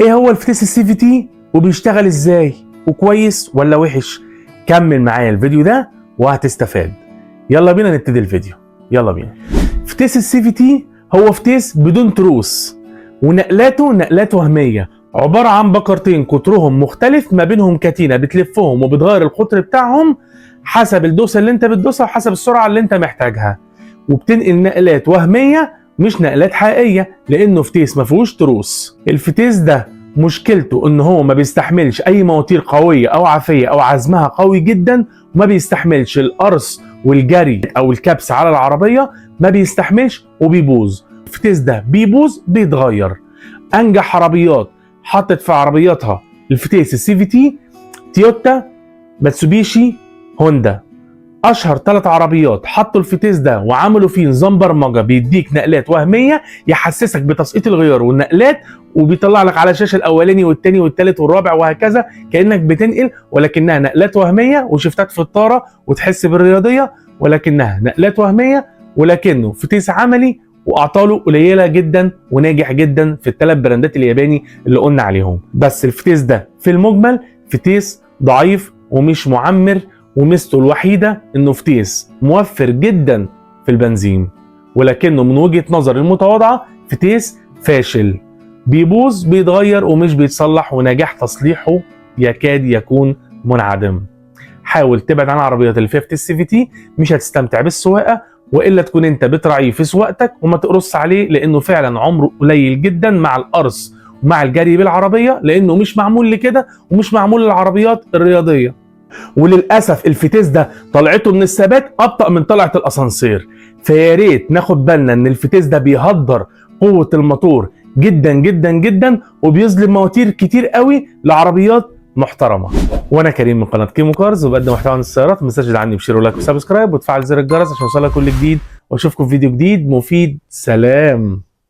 ايه هو الفتيس ال CVT وبيشتغل ازاي وكويس ولا وحش؟ كمل معايا الفيديو ده وهتستفاد. يلا بينا نبتدي الفيديو، يلا بينا. فتيس ال CVT هو فتيس بدون تروس، ونقلاته نقلات وهمية، عبارة عن بكرتين قطرهم مختلف ما بينهم كتينة بتلفهم وبتغير القطر بتاعهم حسب الدوسة اللي انت بتدوسها وحسب السرعة اللي انت محتاجها، وبتنقل نقلات وهمية مش نقلات حقيقية لانه فتيس ما فيهوش تروس. الفتيس ده مشكلته ان هو ما بيستحملش اي مواتير قوية او عافية او عزمها قوي جدا، وما بيستحملش القرص والجري او الكبس على العربية، ما بيستحملش وبيبوظ. الفتيس ده بيبوظ بيتغير. انجح عربيات حطت في عربياتها الفتيس ال CVT تويوتا، ماتسوبيشي، هوندا. اشهر 3 عربيات حطوا الفتيس ده وعملوا فيه نظام برمجة بيديك نقلات وهمية يحسسك بتسقيط الغيار والنقلات، وبيطلع لك على الشاشة الاولاني والثاني والثالث والرابع وهكذا كانك بتنقل، ولكنها نقلات وهمية وشفتات في الطاره وتحس بالرياضيه، ولكنها نقلات وهمية، ولكنه فتيس عملي واعطاله قليله جدا وناجح جدا في الثلاث براندات الياباني اللي قلنا عليهم. بس الفتيس ده في المجمل فتيس ضعيف ومش معمر، وميزته الوحيدة انه فتيس موفر جدا في البنزين، ولكنه من وجهه نظر المتواضعة فتيس فاشل، بيبوظ بيتغير ومش بيتصلح، ونجاح تصليحه يكاد يكون منعدم. حاول تبعد عن العربيات اللي فيها فتيس CVT، مش هتستمتع بالسواقه، والا تكون انت بتراعيه في سواقتك وما تقرص عليه، لانه فعلا عمره قليل جدا مع القرص ومع الجري بالعربية، لانه مش معمول لكده ومش معمول للعربيات الرياضية. وللاسف الفتيس ده طلعته من الثبات ابطا من طلعه الاسانسير، فيا ريت ناخد بالنا ان الفتيس ده بيهدر قوة الموتور جدا جدا جدا، وبيظلم مواتير كتير قوي لعربيات محترمه. وانا كريم من قناة كيمو كارز، وبقدم محتوى عن السيارات. ما تنساش تدعمني ب share و like و subscribe وتفعل زر الجرس عشان يوصلك كل جديد، واشوفكم في فيديو جديد مفيد. سلام.